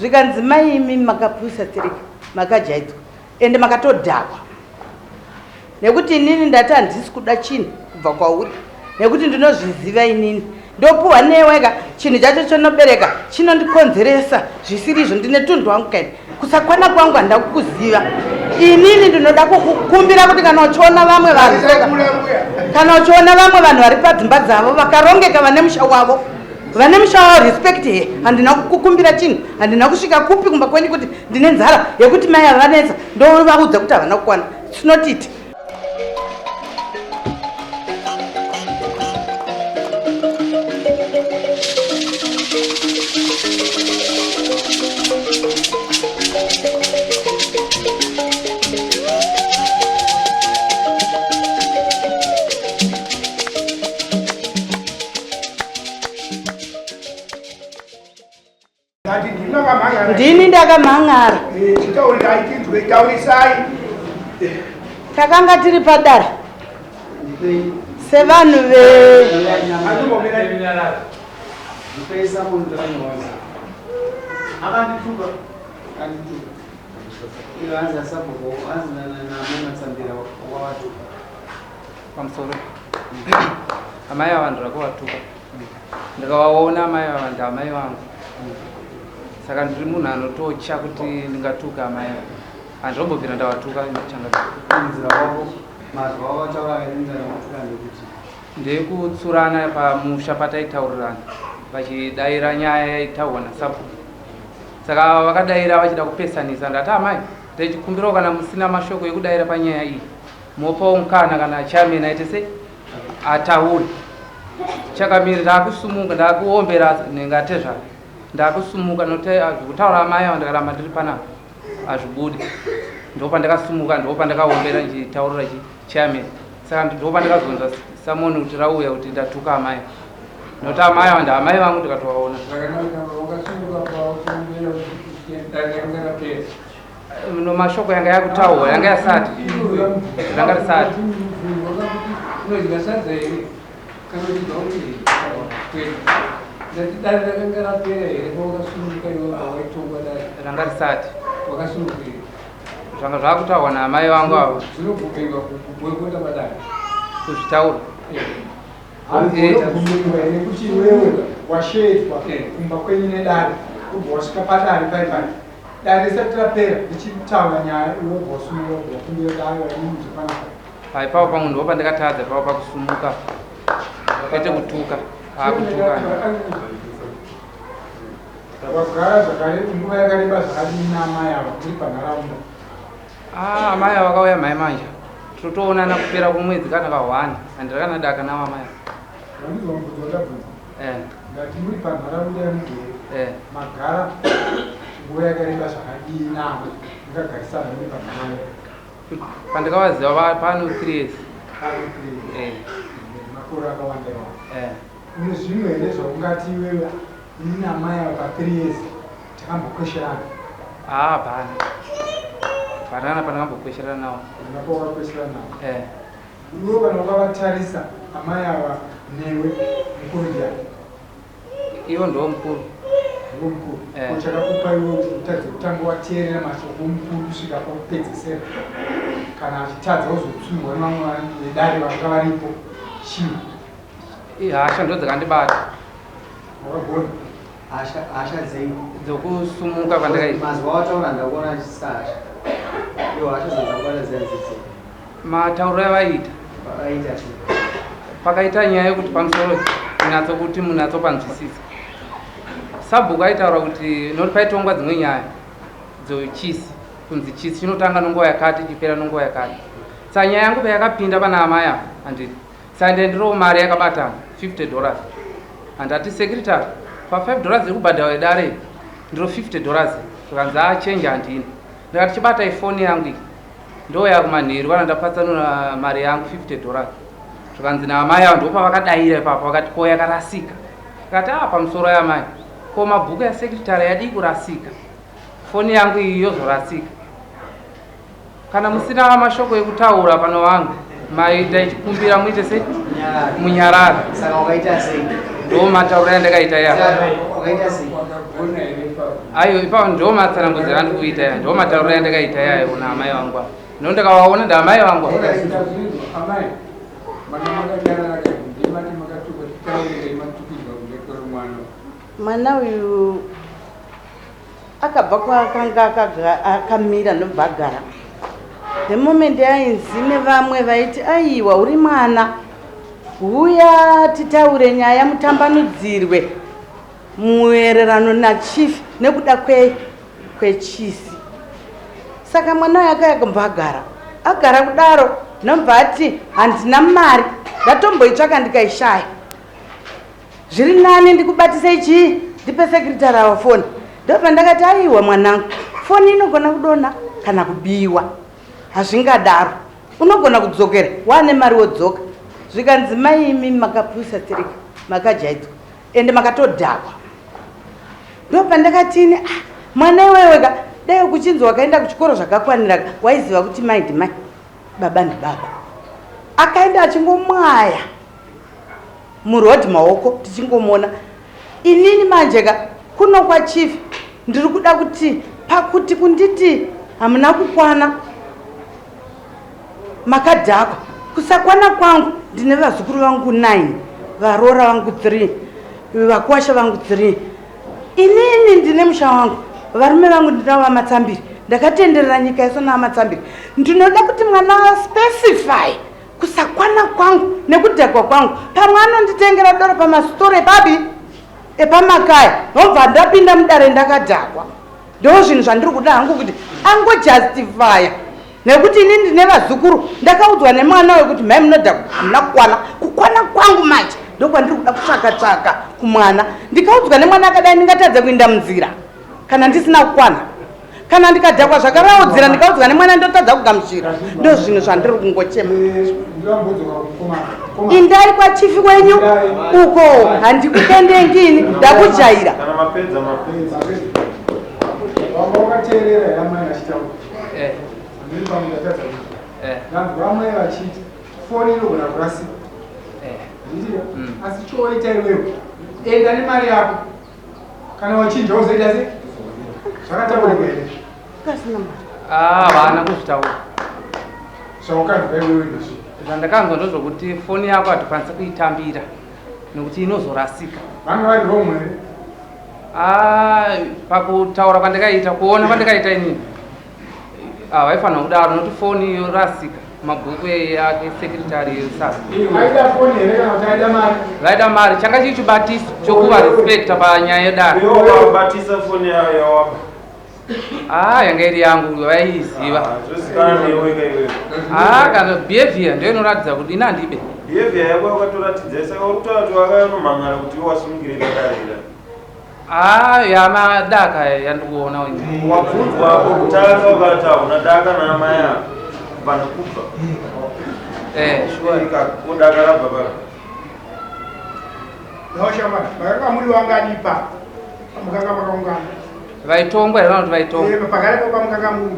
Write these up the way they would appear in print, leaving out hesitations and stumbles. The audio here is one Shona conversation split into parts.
Zvikanzi mai imi makapusa stereki makajaidzwa ende makatodhakwa nekuti inini ndati handisi kuda chinhu kubva kwauri nekuti ndinozviziva inini ndopuhwa neweka chinhu chacho chonobereka chinondikonzeresa zvisiri izvo ndine tundu wangu kaini kusakwana kwangu handida kukuziva inini ndinoda kukukumbira kuti kana uchiona vamwe vanhu kana uchiona vamwe vanhu vari padzimba dzavo vakarongeka vane musha wavo vane musha wavo respect he handina kukukumbira chinhu handina kusvika kupi kumba kwenyu kuti ndine nzara yekuti mai ava vanetsa ndovaudza kuti havana kukwana it's not it. Ndini ndakamhan'ara. Takanga tiri padare sevanhu ve Pamusoro amai ava ndirakuwatuka ndikavaona amai ava ndaamai vangu saka ndiri munhu anototya kuti ndingatuka amai ava handinombobvira ndavatuka ndekutsurana pamusha pataitaurirana vachidaira nyaya yaitaurwa nasabhuku saka vakadaira vachida kupesanisa ndati amai ndechikumbirawo kana musina mashoko ekudaira panyaya iyi mopawo mukana kana chairman aite sei ataure chakamiri ndakusumuka ndakuombera nengatezvara ndakusumuka nokuti zvekutaura amai ava ndakaramba ndiri panapa hazvibudi ndopandakasumuka ndopandakaombera ndichitaurira chairman saka ndopandakazonzwa samoni kuti rauya kuti ndatuka amai nokuti amai ava ndaamai vangu ndikatovaona No mashoko yanga yakutaurwa yanga yasati ranga risati unodya sadza here kana uchibva kwedu ndati dare rakanga rapera here pawakasununguka iwe pawaitongwa dare ranga risati wakasununguka here zvanga zvakutaurwa naamai vangu avo zvinobvumirwa kuboikota padare kuzvitaura Unobvumirwa here kuti iwewe washeedzwa kumba kwenyu nedare ubva wasvika padare pai pai dare risati rapera richitaura nyaya iwe wobva wasumuka wobva wakumbira dare wainzi panapa Pai pavo pamwe ndipo pandakatadza pavo pakusumuka kwete kutuka akutuka wagara zvakare nguva yakareba zvakadini naamai ava muri panharaunda Ah, amai ava vakauya mhai manje totoonana kupera kwemwedzi kana kahwani handira kana daka navo amai ava. Vandinzwa mubvunzo wandabvunza Eh, ndati muri panharaunda yamugere eh. magara nguva yakareba zvakadii navo mukagarisana muri panharaunda Pandakavaziva pano 3 years. Pano 3 years. Eh, Makore akawanda iwawo. eh. Une zvimwe here zvaungati iwewe ini namai ava pa 3 years Takambokwesherana. Ah, hapana. Hapana pandakambokwesherana nawo. Ndipo wakakwesherana nawo. Eh. Iwe kana ukavatarisa amai ava newe mukuru ndiani? Ivo ndiwo mukuru. Ndiwo mukuru. Eh. Ko chakakupa iwe kuti utadze kutanga wateerera mashoko omukuru kusvika pakupedzesera kana achitadza uzotsurwa nevamwe vedare vanga varipo chii? Ihasha ndo dzakandibata. Wakagona. Hasha hasha dzei? Dzokusumuka kwandakaita. Mazwa wataura ndakuona achisa hasha. Iwo hasha dzakubata dziya dzidzi. Matauriro avaiita. Vakaita sei? Pakaita nyaya yekuti pamusoro nyatso kuti munatso panzwisisa. Sabhuku aitaura kuti noti paitongwa dzimwe nyaya dzochisi kunzi chisi chinotanga nonguva yakati chipera nonguva yakati. Saka nyaya yangu payakapinda pana amai ava handiti Sande ndiro mari yakabatana 50 dollars. Handati secretary pa 5 dollars iri kubhadharwa yedare ndiro 50 dollars zvikanzi a change handina. Ndikati chibatai foni yangu iyi ndouya kumanheru kana ndapatsanura mari yangu 50 dollars. Zvikanzi naamai avo ndopavakadaira ipapo vakati ko yakarasika. Ndikati a pamusoro yamai ko mabhuku yasecretary yadii kurasika foni yangu iyi yozorasika. Kana musina mashoko ekutaura pano vangu mai ndaichikumbira muite se munyarara. Saka wakaita sei? Ndo mataura yandakaita ya. Wakaita sei? Ayo ipapo ndo matsanangudziro andiri kuita ya ndo matauriro andakaita yayo kuna amai vangu ava. No ndakavaona ndaamai vangu ava. Amai, manga makadanana kai ndimati makatukwa titaurire matukirwa kurekera mwana. Mwana uyu akabva kwaakanga akamira ndobva agara. The moment ainzi nevamwe vaiti aiwa uri mwana huya titaure nyaya mutambanudzirwe muererano nachief nekuda kwechisi. Saka mwana uyu akauya akabva agara. Agara kudaro ndobva ati handina mari ndatomboitsvaka ndikaishaya. Zviri nani ndikubatisei chii ndipe secretary avo foni. Ndobva ndakati aiwa mwanangu foni inogona kudonha kana kubiwa. Hazvingadaro. Unogona kudzokera waane mari wodzoka. Zvikanzi mai imi makapusa tirika makajaidzwa ende makatodhakwa. Ndopandakatini ah, mwana iwewe ka dai kuchinzi wakaenda kuchikoro zvakakwanira ka waiziva kuti mai ndimai baba ndibaba. Akaenda achingomwaya muroad maoko tichingomuona. Inini manje ka kuno kwachief ndiri kuda kuti pakuti kunditi hamuna kukwana makadhakwa kusakwana kwangu ndine vazukuru vangu 9 varoora vangu 3 vakwasha vangu 3 inini ndine musha wangu varume vangu ndinavo vamatsambiri ndakatenderera nyika yese navaMatsambiri ndinoda kuti mwana specify kusakwana kwangu nekudhakwa kwangu pamwe anonditengera doro pamasitoro epabi epamakaya ndobva ndapinda mudare ndakadhakwa ndo zvinhu zvandiri kuda hangu kuti angojustifya nekuti ini ndine vazukuru ndakaudzwa nemwana wekuti mhai munodhakwa hamuna kukwana kukwana kwangu manje ndokwandiri kuda kutsvaka tsvaka kumwana ndikaudzwa nemwana akadai ndingatadza kuinda munzira kana ndisina kukwana kana ndikadhakwa zvakaraudzira ndikaudzwa nemwana ndotadza kugamuchira ndo zvinhu zvandiri kungochema indai kwachifi wenyu uko handikukendengi ini ndakujaira. Kana mapedza mapedza. Wanga wakateerera here amai vachitaura? Eh. Ndiri pamwe ndatadza kuita. Eh. Ndanzwa amai vachiti foni inogona kurasika. Eh. Ndichiti asi choita iwewe enda nemari yako kana wachinja wozoita sei? Zvakataurika here? Pasina mari. Ah, havana kuzvitaura. Zvaukanzwa iwewe ndizvo. Zvandakanzwa ndozvokuti foni yako hatikwanisi kuitambira nekuti inozorasika. Vanga vari wrong here? Ah, pakutaura kwandakaita kuona kwandakaita inini havaifanira kudaro nokuti foni yorasika mabhuku yake secretary yesasa. Aida foni here kana kuti aida mari? Vaida mari changa chiri chibatiso chokuva respecta panyaya yedare. Iwe wabatisa foni yayo yawapa. Ah, yanga iri yangu vaiiziva. Ah, Zvozikanwa newe ka iwewe. Ah, kana behavior ndiyo inoratidza kuti ini handibe. Behavior yako wakatoratidza saka uri kutaura kuti wakanomhangana kuti iwe wasungire padare ira. Ah, yamadaka yandikuona ini. Wabvunzwa apo kutanga ukati hauna daka naamai ako kubva nekubva. Eh, sure. Ko daka rabva papi? Naoshamana, makanga muri vangani ipapo? Pamukanga makaungana. Vaitongwa here vanoti vaitongwa? Eh, pakarepo pamukanga muri.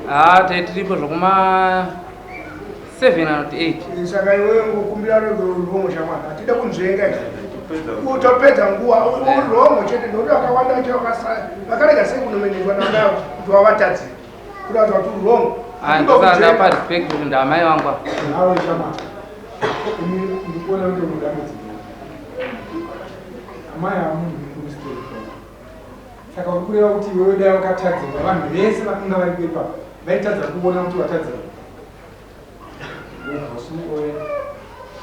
Ah, tiripo zvokuma 7 kana kuti 8. Eh, Saka iwewe ngokumbira ruromo shamwana, hatida kunzvenga izvi. Topedza. Utopedza nguva, uri wrong chete nekuti vakawanda vacho vakarega sei kunomenekwa namai avo kuti wavatadzira. Kuratidza kuti uri wrong. Ah, ndosaka ndapa respect kuti ndaamai vangu ava. Nawe chama. Ini ndikuona kuti unodambudziko. Amai ava munhu mukuru story. Saka uri kureva kuti iwewe dai wakatadzirwa vanhu vese vakanga varipo ipapo vaitadza kuona kuti watadzirwa.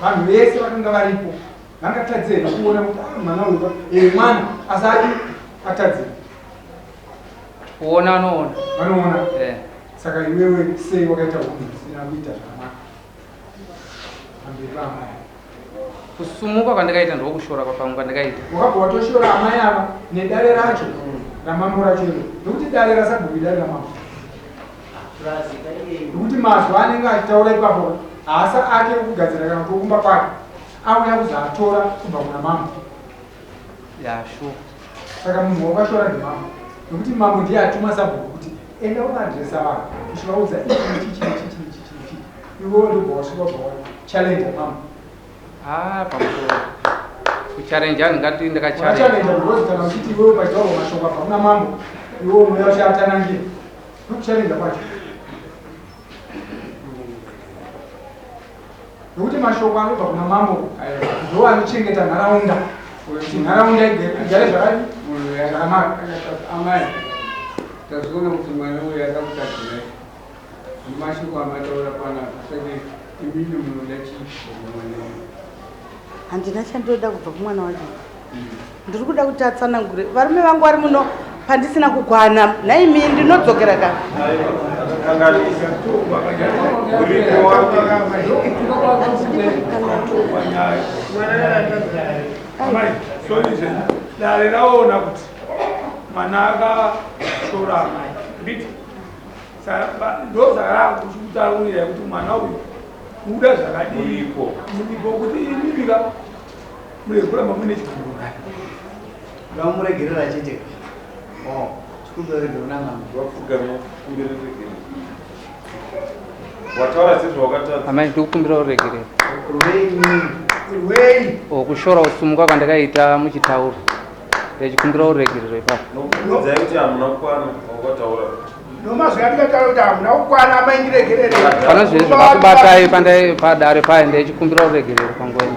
Vanhu vese vakanga varipo vangatadze here kuona kuti ah, mwana uyu eh, mwana asi adi atadzirwa. Kuona anoona. Vanoona. Eh. Saka iwewe sei wakaita hunhu husina kuita zvakanaka pamberi paamai ava? Kusumuka kwandakaita ndokushora kwapangu kwandakaita. Wakabva watoshora amai ava nedare racho ramambo racho iro nekuti dare rasabhuku idare ramambo nekuti mazwi anenge achitaura ipapo haasa ake ekugadzira kana kuti okumba kwake auya kuzoatora kubva kuna mambo. Ya, sure. Saka munhu wakashora ndimambo nekuti mambo ndiye atuma sabhuku kuti enda unoadresa vanhu uchivaudza ichi nechichi nechichi nechichi nechichi iwe ndobva wasvika wabva wachallenge mambo. Ah, pamusoro. Kucharenja ndingati ndakacharenja. Wakacharenja because kana uchiti iwewe pachitaurwa mashoko abva kuna mambo iwe unouya uchiatanangira. Ndokucharenja kwacho. Nokuti mashoko anobva kuna mambo ndo anochengeta nharaunda kuti nharaunda igare zvakanaka. Amai, tazviona kuti mwana uyu akakutadzirai nemashoko amataura panapa, saka imimi munoda chii kubva kumwana uyu? Handina chandinoda kubva kumwana wacho. Ndiri kuda kuti atsanangure. Varume vangu vari muno pandisina kukwana. Nhaimi ndinodzokera ka. Kanganisa. Uripo wake. Amai, sorry zvenyu. Dare raona kuti mwana akashora amai. Nditi ndosaka rakuchikutaurira kuti mwana uyu muda zvakadii. Muripo. Muripo kuti imimi ka mune kuramba mune chigumbu naye. Ngamuregerera chete. Oh, chikumbiro regero namama. Wapfugama kumbira regerero. Wataura sezvawakatadza. Amai, ndikukumbira uregerero. Rwei mimi. Rwei. Kushora kusumuka kwandakaita muchitauro. Ndachikumbira uregerero ipapo. Nokuudzai kuti hamuna kukwana wakataura. Nomazwi andikataura kuti hamuna kukwana amai ndiregerere. Pane zvinhu zvakakubatai pandai padare paya ndaichikumbira uregerero panguva ino.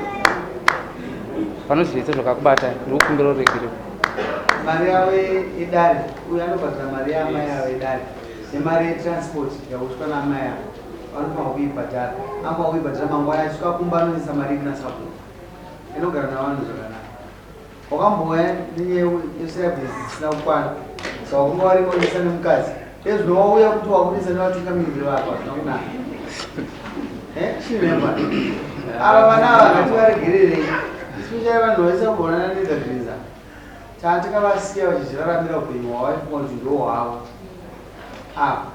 Pane zvese zvakakubatai ndikukumbira uregerero. Mari yavo yedare, uyu anobhadhara mari yaamai avo yedare nemari yetransport yakuitwa naamai avo vanofanira kuibhadhara. Anofanira kuibhadhara mangwana achisvika kumba anoisa mari kuna sabhuku. Inogara navanhu zvakanaka. Wakambouya nenyaya yeservice isina kukwana, saka wakunga warimo unesa nemukadzi. Ezvino wauya kuti wakunetsa nevatungamiriri vako, hazvina kunaka. Chiremba. Ava vana ava ngativaregererei. Especially vanhu vaisambonana nedzagiriza. Takavasiya vachizviraramira upenyu hwavaifunga kuti ndo hwavo.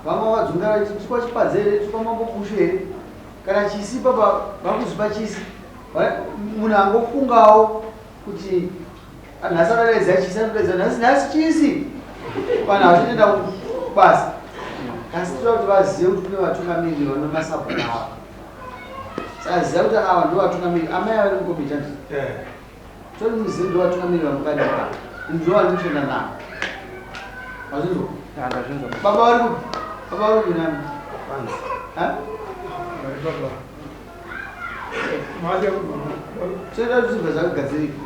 Vamwe vakadzungara vachiti tiri kwaChipadze here, tiri kwaMambo Bushu here? Kana chisi papa vakuzipa chisi. Munhu angofungawo kuti nhasi anodaidza chisi, anodaidza nhasi, nhasi chisi. Vanhu havachatoenda kubasa. Asi toda kuti vazive kuti kune vatungamiriri vane masabhuku avo. Saka ziva kuti ava ndo vatungamiriri. Amai ava vari mukomiti handiti? Toti muzive ndo vatungamiriri vamukadipa. Ndo vari kushanda navo. Wazvinzwa? Ndazvinzwa. Baba vari kupi? Baba vari kupi nani? Ha? Toda kuti zvibva zvakagadzirika.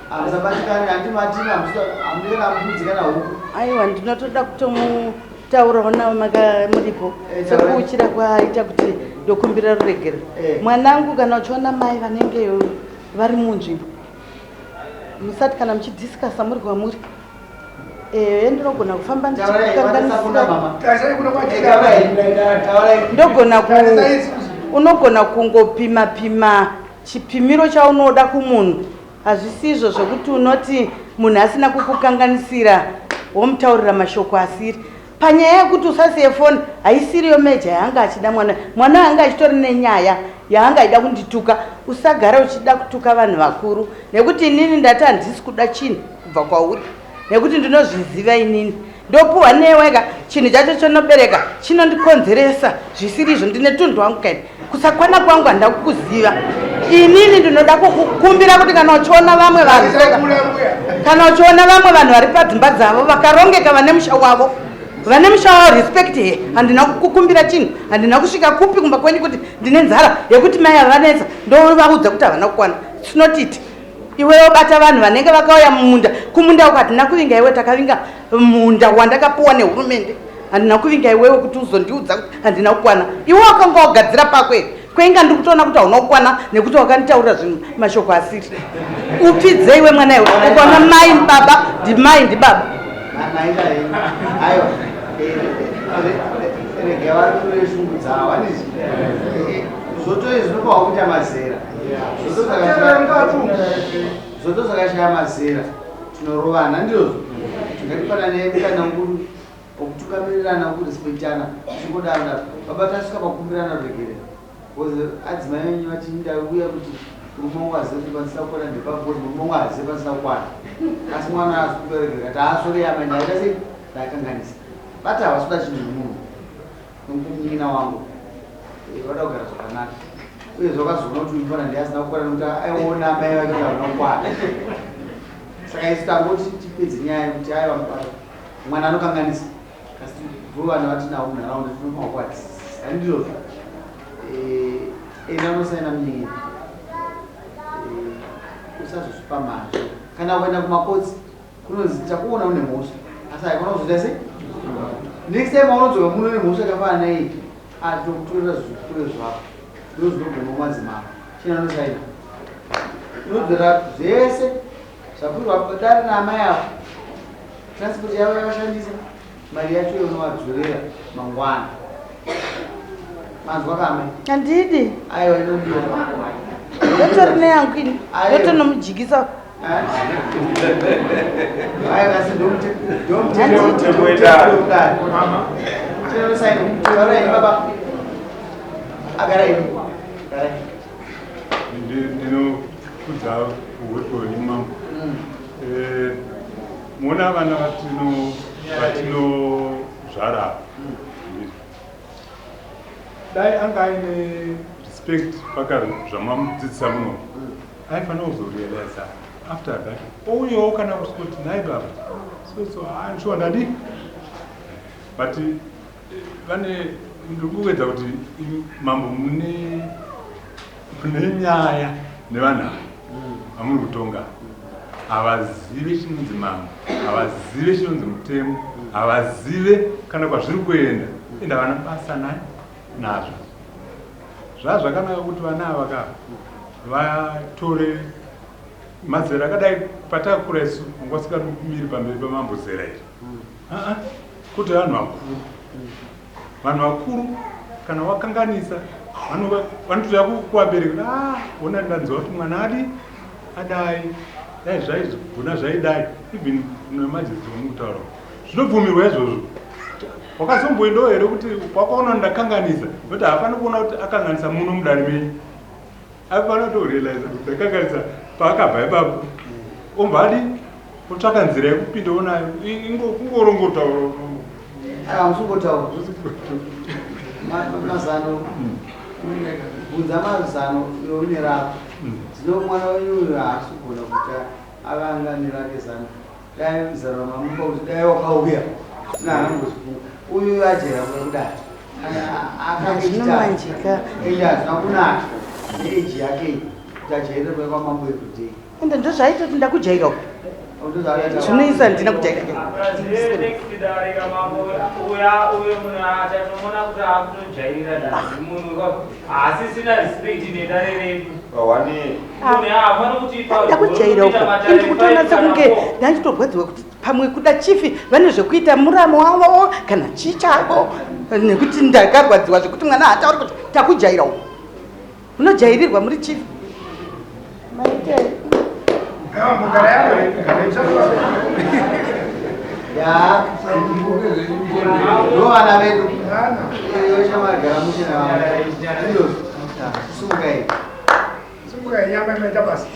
Hamusabatikani, handi matini, hamudi kana mbudzi kana huku. Aiwa, ndinotoda kutomutaurawo navo maka muripo. Sekuuchira kwaita kuti ndokumbira ruregero. Mwanangu, kana uchiona mai vanenge vari munzvimbo, musati kana muchidhiskasa muri kwamuri, ndinogona kufamba ndichikukanganisira. Ndogona ku unogona kungopima pima chipimiro chaunoda kumunhu. Hazvisizvo zvekuti unoti munhu asina kukukanganisira womutaurira mashoko asiri. Panyaya yekuti usasiye foni, haisiriyo meja yaanga achida mwana. Mwana anga achitori nenyaya yaanga aida kundituka. Usagara uchida kutuka vanhu vakuru, nekuti inini ndati handisi kuda chinhu kubva kwauri, nekuti ndinozviziva inini. Ndopuhwa newega chinhu chacho chinobereka chinondikonzeresa zvisiri izvo. Ndine tundu wangu kaini, kusakwana kwangu handida kukuziva inini. Ndinoda kukukumbira kuti kana uchiona vamwe vanhu, kana uchiona vamwe vanhu vari padzimba dzavo vakarongeka, vane musha wavo, vane musha wavo, respect he. Handina kukukumbira chinhu, handina kusvika kupi kumba kwenyu kuti ndine nzara yekuti mai ava vanetsa ndovaudza kuti havana kukwana. It's not it. Iwewe bata vanhu vanenge vakauya mumunda. Kumunda uko hatina kuvinga iwe, takavinga munda wandakapuwa nehurumende. Handina kuvinga iwewe kuti uzondiudza kuti handina kukwana. Iwe wakanga wagadzira pako here? Kwainga ndiri kutoona kuti hauna kukwana nekuti wakanditaurira zvinhu mashoko asiri. Upfidze iwe mwana iwe. Ukaona mai baba ndimai ndibaba. Aiwa, rega vari shungu dzavo handiti? Zvoto izvi zvinopawa kuita mazera. Zvoto zvakashaya mazera tinorovana, ndizvozvo. Tingatipanane mukana nguru wokutungamirirana, wokurespektana, tichingodaro daro. Baba, tasvika pakukumbirana ruregerero because adzimai venyu vati ndauya kuti murume wangu azive kuti pandisina kukwana ndepapo, because murume wangu azive pandisina kukwana, asi mwana asi kuregerera kuti aasore amai, ndaita sei, ndakanganisa. Bati havasi kuda chinhu nemunhu nomunin'ina wangu, vada kugara zvakanaka. Uyezve wakazoona kuti uyu mfana ndiye asina kukwana nekuti aiona amai vake kuti havana kukwana. Saka isu tangoti tipedze nyaya yekuti aiwa mwana anokanganisa asi ndo vana vatinavo munharaunda tinofanira kuvadzidzisa. Handizvozvo? Enda unosaina munin'ina. Usazozvipa mazvo. Kana ukaenda kumakotsi kunonzi takuona une mhosva asi haikona kuzoita sei? Next time waunodzoka muno nemhosva yakafanana neiyi atokutorera zvipfuyo zvako ndozvinoguma madzimambo. China unosaina. Unodzora zvese zvakwirwa dare naamai avo. Transport yavo yavashandisa mari yacho unovadzorera mangwana. Manzwa kame? Handidi. Aiwa inodiwa. Ndotori neyangu ini. Ndotonomujikisa. Aiwa asi ndomutemo. China unosaina. Taurai baba. Agarai. Garai. Ndinokudza uwepo hwenyu mambo. Muona vana vatinozvara dai anga aine respect paka zvamamudzidzisa muno aifanira kuzorealiza after that ouyawo kana kusikuti nhai baba so sure ndadi but vane ndiri kuedza kuti mambo mune nyaya nevanhu ava vamuri kutonga havazive chinonzi mambo, havazive chinonzi mutemo, havazive kana kwazviri kuenda, ende havana basa naye nazvo. Zvaa zvakanaka kuti vana ava ka vatore mazera akadai. Patakakura isu wanga usingamiri pamberi pamambo zera iri, kuti vanhu vakuru, vanhu vakuru kana wakanganisa vanotouya kuvabereki kuti ah, ona ndanzwa kuti mwana adi adai dai zvaigona zvaidai. Even nemajesi vamukutaura zvinobvumirwa izvozvo. Wakazomboendawo here kuti wakaona ndakanganisa? Nokuti haafani kuona kuti akanganisa muno mudare menyu, aifanira kutorealiza kuti ndakanganisa paakabva ipapo, ombva adi otsvaka nzira yekupindawo nayo. Kungorongotaura. Hamusingotaura mazano, bvunza mazano iwe une rako. Zvino mwana wenyu uyu haasi kugona kuti avanga nerake zano. Dai zano ramamupa kuti dai wakauya naanambozvifunga uyu ajera kuda kudai. Hazvino manjika. Ende hazvina kunaka neeji yake iyi kuti ajairire kuya kwamambo everyday. Ende ndozvaitoti ndakujaira uku zvinoisa ndina kujaira. Next dare kamambo uya uyo munhu achatomona kuti akutojairira dare, munhu haasisina respect nedare redu. Wani. Munhu haafani kutipa. Ndakujaira uku indi kutonatsa kunge ndanditorwadziwa kuti pamwe kuda chifi vane zvekuita muramo wavo kana chii chavo, nekuti ndakarwadziwa zvekuti mwana haatauri kuti takujaira uku. Munojairirwa muri chifi maite. Ya, ndo vana vedu. Iwe shamagara mushe navana. Ndizvozvo. Sumukai. Simukai nyama imaita basa.